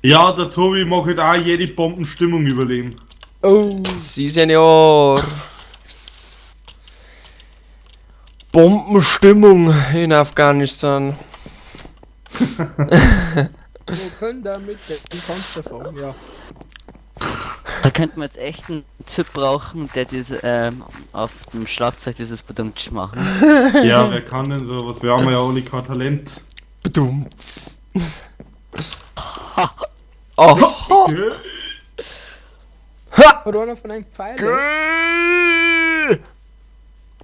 Ja, der Tobi mag halt auch jede Bombenstimmung überleben. Oh. Si, Senor. Bombenstimmung in Afghanistan. Wo können da mit dem Panzer fahren? Ja. Da könnten wir jetzt echt einen Typ brauchen, der diese auf dem Schlagzeug dieses Badumtsch machen. Ja, wer kann denn sowas? Wir haben ja alle kein Talent. Badumts. Oh. Hat einer von einem Pfeil?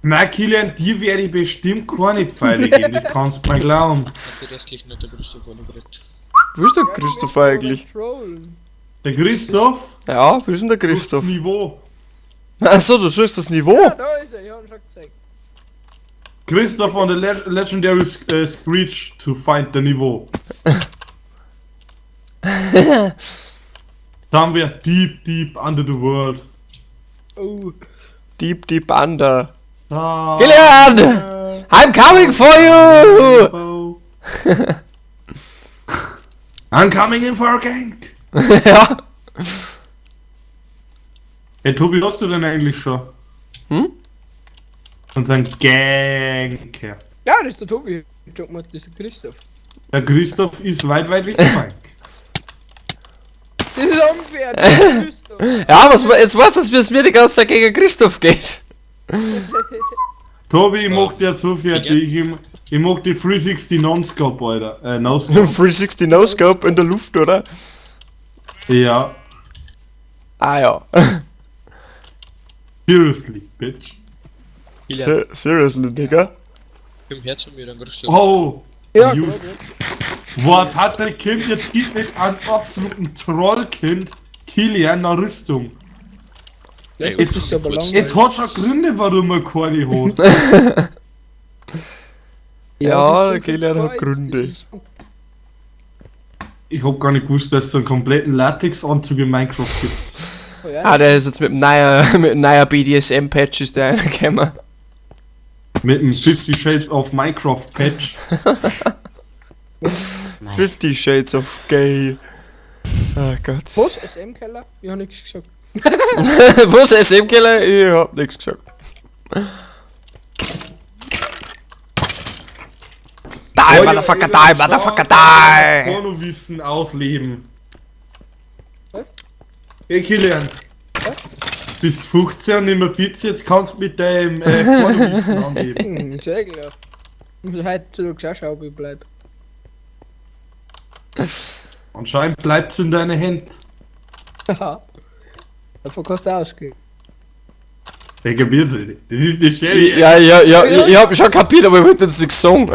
Na, Kilian, dir werde ich bestimmt keine Pfeile geben, das kannst du mir glauben. Hat die restlichen hat der Christoph auch noch gekriegt. Wo ist der Christoph eigentlich? Trollen. Der Christoph, Ja, wo ist denn der sucht das Christoph? Niveau. Achso, du suchst das Niveau? Ja, da ist er, ich hab ihn schon gezeigt. Christoph on the legendary Screech to find the Niveau. Somewhere deep, deep under the world. Oh. Deep, deep under. Da- Kilian! I'm coming for you! I'm coming in for a gank. Ja. Hey Tobi, hast du denn eigentlich schon? Hm? Und sein Gank. Ja, das ist der Tobi. Ich sag mal, das ist der Christoph. Der Christoph ist weit, weit weg vom Mike. Das ist unfair, das ist Christoph. Ja, was, jetzt weißt du, wie es mir die ganze Zeit gegen Christoph geht. Tobi, ich mach dir so fertig. Ich mach die 360 Non-Scope, Alter. No-Scope. 360 No-Scope in der Luft, oder? Ja. Ah ja. Seriously, bitch. Kilian, Seriously, Digga. komm her zu mir, dann kriegst du Oh. Ja, News. klar, ja. Boah, Patrick Kind, jetzt gibt mit einem absoluten Trollkind Kilian eine Rüstung. Ja, Ey, jetzt ist aber kurz. langweilig. Es hat schon Gründe, warum er keine hat. Ja, das ist Kilian hat schon Gründe. das ist- Ich hab gar nicht gewusst, dass es so einen kompletten Latex-Anzug in Minecraft gibt. Oh, ja. Ah, der ist jetzt mit dem neuen, mit dem neuen BDSM-Patch ist der reingekommen. Mit dem 50 Shades of Minecraft Patch. 50 Shades of Gay. Oh Gott. Was? SM-Keller? Ich hab nichts gesagt. Was, SM-Keller? Ich hab nichts gesagt. Die, Motherfucker, die, Motherfucker, die! Pornowissen ausleben. Hä? Hey Kilian. Hä? Bist 15 und nicht mehr 14, jetzt kannst du mit deinem Pornowissen angeben. Hm, sehr klar. Ich muss heutzutage auch schauen, wie ich bleib. Anscheinend bleibt's in deinen Händen. Haha. Davon kannst du ausgehen. Der kapiert's nicht. Das ist die Sherry. Ja, ja, ja, ich hab schon kapiert, aber ich wollte jetzt nichts sagen.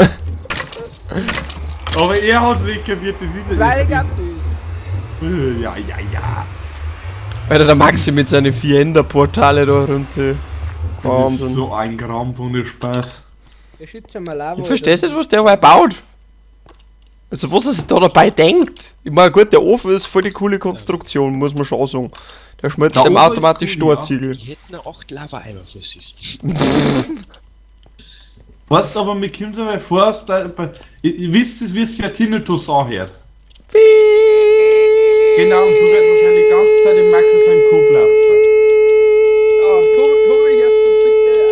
Aber er hat's nicht kapiert, das ist Weil ich ja. hab das. Ja, ja, ja. Alter, der Maxi mit seinen vier Ender-Portale da runter. Das ist Wahnsinn. so ein Krampf ohne Spaß. Der schützt einmal Lava. Ich versteh's nicht, was der dabei baut. Also, was er sich da dabei denkt. Ich meine, gut, der Ofen ist voll die coole Konstruktion, muss man schon sagen. Der schmilzt Der dem Ofen ist automatisch cool, ja. Storziegel. Ich hätte noch 8 Lava-Eimer für sie. Weißt du, aber mir kommt dabei vor, dass da, bei, ihr wisst, wie es ja Tinnitus anhört. Genau, und so wird wahrscheinlich die ganze Zeit im Max in seinem Kopf laufen. Ah, Tobi, Tobi, hörst du bitte auf?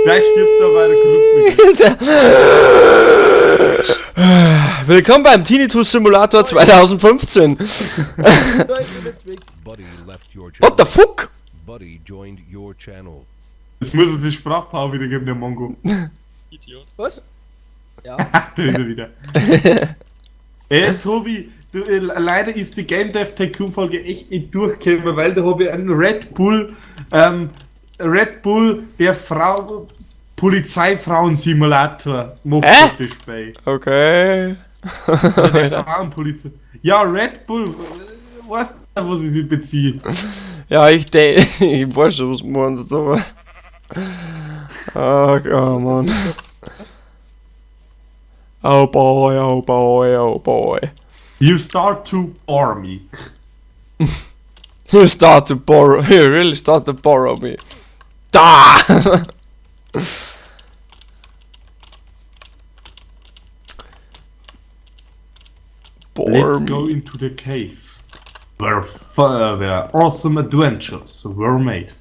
Gleich stirbt er, weil der Gruft Willkommen beim Tinnitus Simulator 2015. Da ist wieder weg. Buddy left your channel. What the fuck? Buddy joined your channel. Jetzt muss es die Sprachpower wieder geben, der Mongo. Idiot. Was? Ja. Da ist er wieder. Ey, Tobi, du, leider ist die Game Dev Tycoon Folge echt nicht durchgekommen, weil da habe ich einen Red Bull, Red Bull, der Frau, Polizeifrauen-Simulator macht Hä? das Spiel. Okay. Der Frauenpolizei. Ja, Red Bull, weißt du, wo sie sich bezieht? Ja, ich denke, ich weiß schon, was du meinst, aber. Ach, oh Mann. Oh boy, oh boy, oh boy. You start to bore me. You start to borrow, you really start to borrow me. Da! Bore Let's go me. into the cave. Where awesome adventures were made.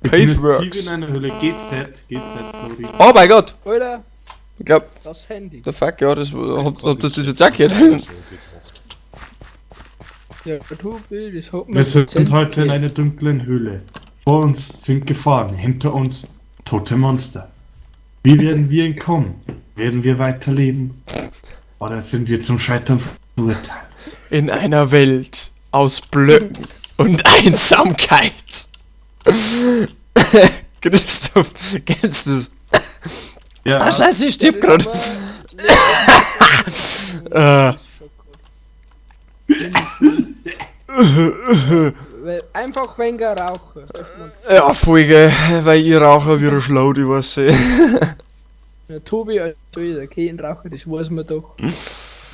Ich bin jetzt tief Caveworks. in einer Höhle. GZ, GZ, Flori. Oh mein Gott. Alter, Ich glaub, das Handy. the fuck, ja, das, hab das jetzt auch gehört? Ja, Tobi, das hat mir Wir sind dezent heute in gegeben. einer dunklen Höhle. Vor uns sind Gefahren, hinter uns tote Monster. Wie werden wir entkommen? Werden wir weiterleben? Oder sind wir zum Scheitern verurteilt? In einer Welt aus Blöcken und Einsamkeit. Christoph, kennst du's? Ja, Ah, scheiße, ich stirb Ja, grad. das war- Weil einfach weniger rauchen. Ja, voll geil, weil ich rauche wie ein Schlau, ich weiß eh. Ja, Tobi als der Kehenraucher, das weiß man doch.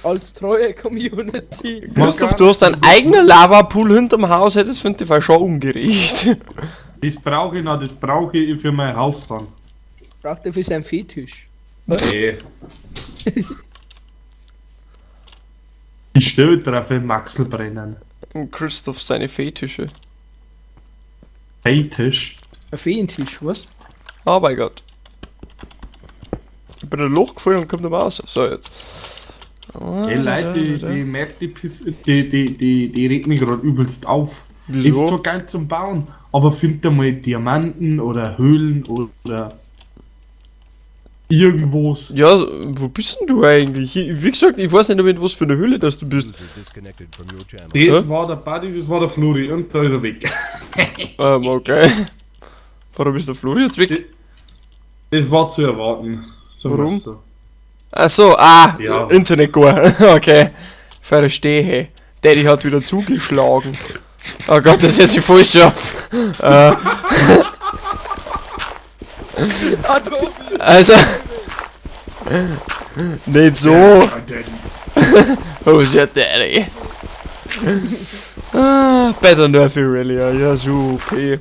Als treue Community. Christoph, du hast einen eigenen Lavapool hinterm Haus, hey, das finde ich schon ungerecht. Das brauche ich noch, das brauche ich für mein Haus dann. Braucht er für seinen Fetisch. Nee. Ich stelle drauf, wenn Maxel brennen. Und Christoph seine Fetische. Fetisch. Ein Feentisch, was? Oh mein Gott. Ich bin in ein Loch gefallen und komm nicht mehr raus. So, jetzt. Ey, Leute, die Map, die, die regt mich gerade übelst auf. Wieso? Ist so geil zum Bauen, aber find da mal Diamanten oder Höhlen oder irgendwas. Ja, wo bist denn du eigentlich? Wie gesagt, ich weiß nicht, in was für eine Höhle das du bist. User disconnected from your channel. Das Hä? war der Buddy, das war der Flori und da ist er weg. Okay. Warum ist der Flori jetzt weg? Das war zu erwarten. So Warum? was so. Ach so, ah, Ja. Internet gar. Okay. Verstehe. Daddy hat wieder zugeschlagen. Oh Gott, das ist jetzt die falsch an. Ah, Tobi! Also. Nicht so. Ah, Daddy. Who's your daddy? Ah, better Nerf Irelia, ja, super.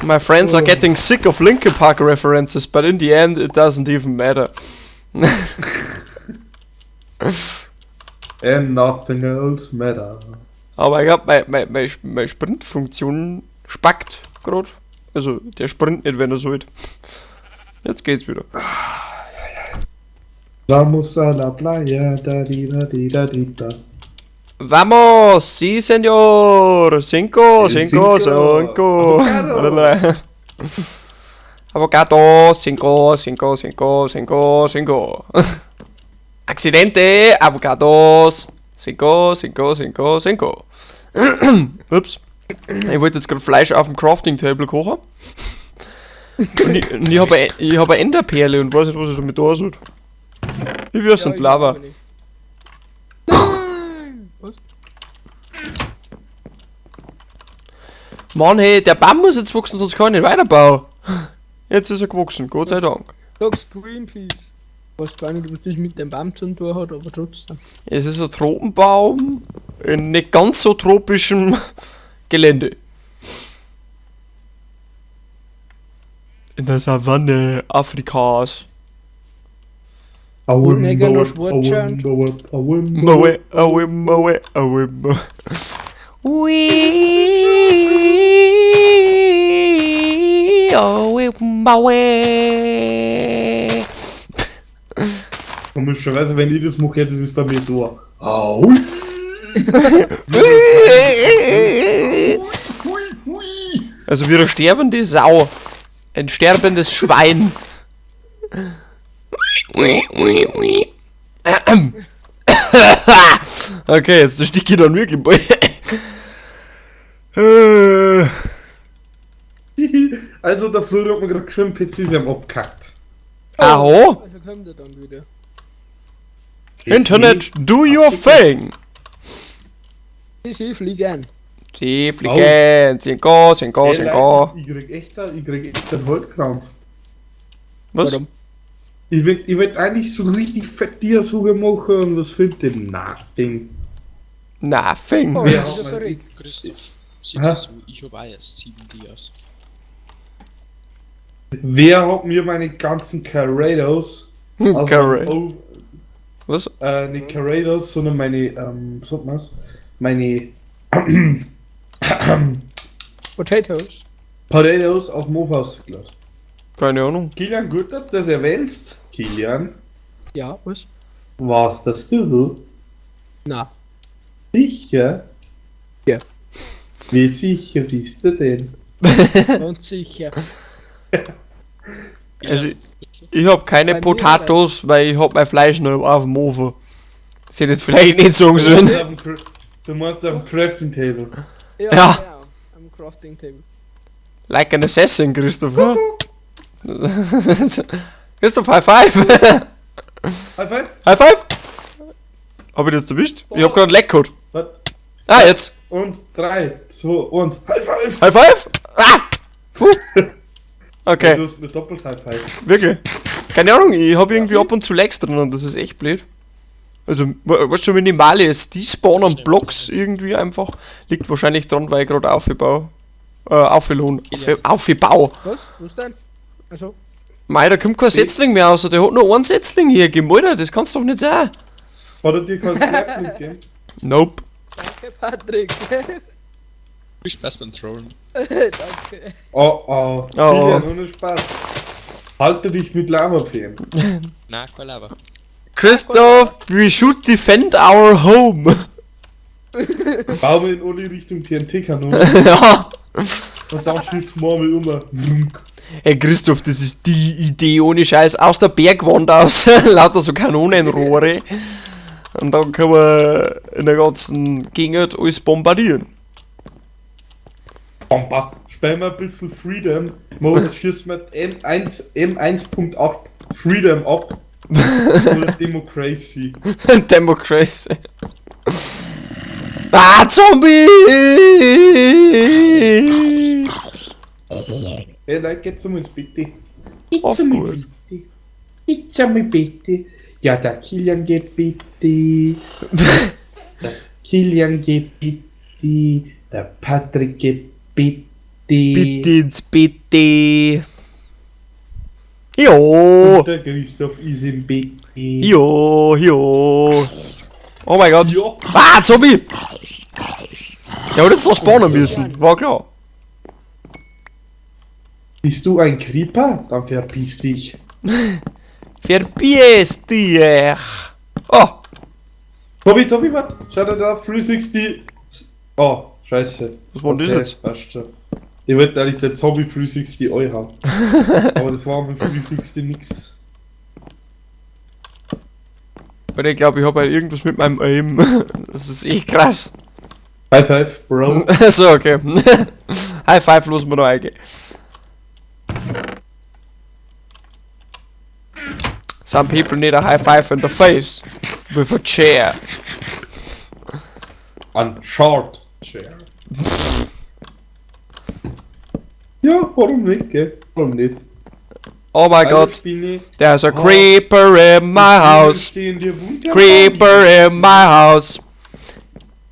My friends are getting sick of Linkin Park references, but in the end it doesn't even matter. And nothing else matter. Aber ich glaube, meine Sprintfunktion spackt gerade. Also, der sprint nicht, wenn er sollte. Jetzt geht's wieder. Vamos a la playa, da di da di da di da. Vamos, sí, señor. Cinco, cinco, Cinco. cinco. Avocado. Avocado, cinco, cinco, cinco, cinco, cinco. Accidente, Avocados. Cinco, cinco, cinco, cinco. Ups. Ich wollte jetzt gerade Fleisch auf dem Crafting Table kochen. Und ich habe eine Enderperle und weiß nicht, was ich damit da soll. Ich wirf's in die ich Lava. auch nicht. Nein! Was? Mann, hey, der Baum muss jetzt wachsen, sonst kann ich nicht weiterbauen. Jetzt ist er gewachsen, Gott sei Dank. Sagst Greenpeace. Ich weiß gar nicht, was das mit dem Baum zu tun hat, aber trotzdem. Es ist ein Tropenbaum in nicht ganz so tropischem Gelände. In der Savanne Afrikas. Neger noch Schwarzschand. Moe, oe, moe, oe, moe. Ui, oe, moe. Komischerweise, wenn ich das mache, das ist bei mir so. Au. Also wir sterbende Sau. Ein sterbendes Schwein. Okay, jetzt sticke ich dann wirklich bald. Also, der Flori hat mir gerade geschrieben, PC ist am abgekackt. Aho! Also kommt er dann wieder. Internet, do your thing! Sie fliegen. Sie fliegen, cinco, cinco, Ey, cinco. Leute, ich krieg echt einen Holzkrampf. Was? Warum? Ich will eigentlich so richtig fett Tiersuche machen und was findet ihr? Nothing. Nothing. Oh, Ja. ist ja verrückt. Christoph, Hä? siehst du, ich hab auch erst 7 Dias. Wer hat mir meine ganzen Carados aus Carrot. meinem O- Was? Nicht Carados, sondern meine, sagt man's? Meine Potatoes. Potatoes auf dem Ofen ausgelassen. Keine Ahnung. Kilian, gut, dass du das erwähnst. Kilian, Ja, was? warst das du? Na, Sicher? Ja. Wie sicher bist du denn? ganz sicher. Also, ich hab keine Bei mir Potatoes, weil ich hab mein Fleisch noch auf dem Ofen. Das hätte ich jetzt vielleicht nicht sagen Du sollen. meinst auf dem Du meinst auf dem Crafting Table. Ja, Ja. genau. Am Crafting Table. Like an Assassin, Christopher. Christoph, High Five! High five! High Five! Hab ich das jetzt erwischt? Ich hab gerade einen Leck gehabt. Was? Ah, jetzt! Und 3, 2, 1. High five! High Five! Ah! Puh. Okay, Du hast mir doppelt High Five. wirklich. Keine Ahnung, ich hab irgendwie ab und zu Lags drin und das ist echt blöd. Also, weißt du, minimale ist die spawnen Blocks irgendwie einfach. Liegt wahrscheinlich dran, weil ich gerade aufgebau. Aufgelohnt. Aufgebau. Was? Was denn? Also, Mei, da kommt kein Setzling mehr raus. Der hat nur einen Setzling hier gegeben, Alter. Das kannst du doch nicht sein. Hat er dir keinen Snap gegeben? Nope. danke Patrick. Viel Spaß beim Trollen. Danke. Oh, oh. Oh, Kilian, oh. ohne Spaß. Halte dich mit Lava fern. Na, kein Lava. Christoph, we should defend our home. Bau mir in alle Richtung TNT-Kanone Ja. und dann schießt wir mal um. Vrunk. Ey, Christoph, das ist die Idee ohne Scheiß. Aus der Bergwand aus. Lauter so Kanonenrohre. Und dann können wir in der ganzen Gegend alles bombardieren. Bomba. Spielen wir ein bisschen Freedom. Mo, schießen wir M1, M1.8 Freedom ab. Oder Democracy. Democracy. Ah, Zombie! Ey, Leute, geht's um ins Bitte. Auf gut. Bitte. Geht's einmal bitte. Ja, der Kilian geht bitte. Der Kilian geht bitte. Der Patrick geht bitte. Bitte ins Bitte. Jo. Und der Christoph ist im Bett. Jo, jo. Oh mein Gott. Ja. Ah, Zombie! Der hat jetzt noch spawnen müssen. War klar. Bist du ein Creeper? Dann verpiss dich. Verpiss dich. Oh, Tobi, Tobi, warte. Schau dir da, 360. Oh, scheiße. was war denn das jetzt? Passt schon. Ich wollte eigentlich den Zombie 360 Eu haben. Aber das war mit 360 nix. Weil ich glaube, ich habe halt irgendwas mit meinem Aim. Das ist echt krass. High five, Bro. So, okay. High five, los wir noch eingehen. Some people need a high five in the face. With a chair. An short chair. Ja, warum nicht, gell? Warum nicht? Oh my Hallo, god. Spinne. There's a creeper in my Die house. Spinnen stehen dir wunderbar. Creeper in my house.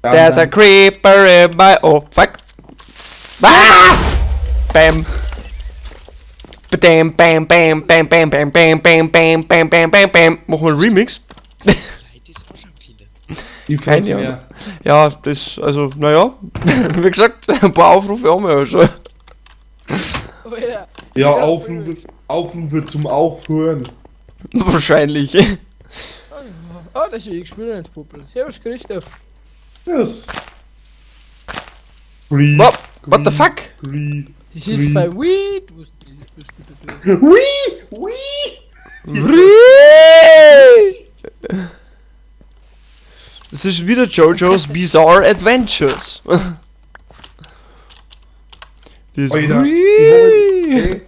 Dann, There's a dann. creeper in my. Oh, fuck. Ah! Bam. Bam, bam, bam, bam, bam, bam, bam, bam, bam, bam, bam, bam, bam. Machen wir einen Remix? Leute, das anschauen, Kinder. Ich Keine frag Ahnung. mehr. Ja, das, also, naja. Wie gesagt, ein paar Aufrufe haben wir ja schon. Alter, Ja, Aufrufe, Aufrufe zum Aufhören. Wahrscheinlich. Oh, das ist ich spiele jetzt Puppel. Servus Christoph. Yes. Green, What, what the fuck? green. Das ist voll weird. Was, was du da tust. Wee, wee. Das ist wieder JoJo's Bizarre Adventures. Das Alter, ich hab, ey,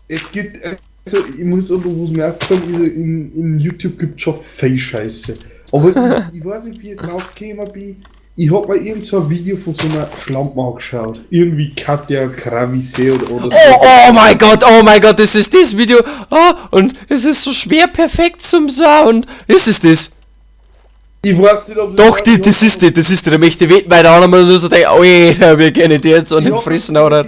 es gibt, also ich muss aber, was mir aufgefallen ist, in YouTube gibt es schon viel Scheiße. Aber ich weiß nicht, wie ich drauf gekommen bin. Ich hab mir irgend so ein Video von so einer Schlampe angeschaut. Irgendwie Katja Kravisse oder so. Oh, oh mein Gott, oh mein Gott, das ist das Video. Oh, und es ist so schwer perfekt zum Sound. Ist es das? Ich weiß nicht, ob Doch, die, das ist die, das ist die. Da möchte ich wetten, weil der andere nur so denkt, oh, wir kennen die jetzt und Ich den hab fressen noch- oder.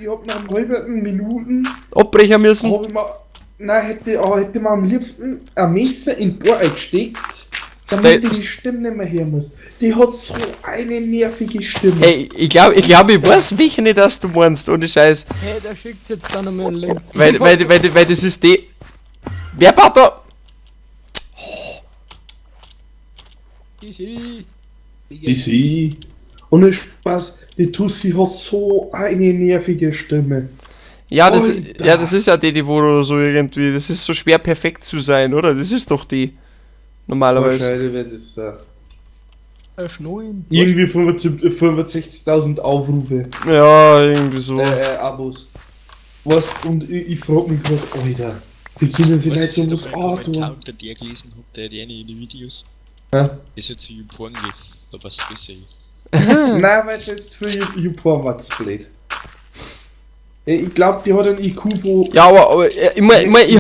Ich hab hab nach einem halben Minuten Abbrechen müssen. hab ich mir, nein, hätte, aber hätte man am liebsten ein Messer in den Ohr eingesteckt, damit ich die Stimme nicht mehr hören muss. Die hat so eine nervige Stimme. Hey, ich glaub, ich weiß, welche nicht das du meinst, ohne Scheiß. Hey, der schickt jetzt dann nochmal einen Link. Weil das ist die. Wer baut da? Easy. Die sie. Ohne Spaß, die Tussi hat so eine nervige Stimme. Ja, das, Alter. ja, das ist ja die, die wo oder so irgendwie. Das ist so schwer perfekt zu sein, oder? Das ist doch die. Normalerweise. Wahrscheinlich wird es Schneuen. irgendwie 65.000 Aufrufe, Ja, irgendwie so. Abos. Weißt, und ich frag mich grad, Alter, die Kinder sind Was halt ich so da was mal einen Kommentar antun. unter der gelesen hab, der die eine in die Videos. Ja. Das wird zu YouPorn gehen. Da passt besser hin. Nein, weil das ist für YouPorn war das blöd. Ich glaube, die hat einen IQ von Ja, aber ich mein, ich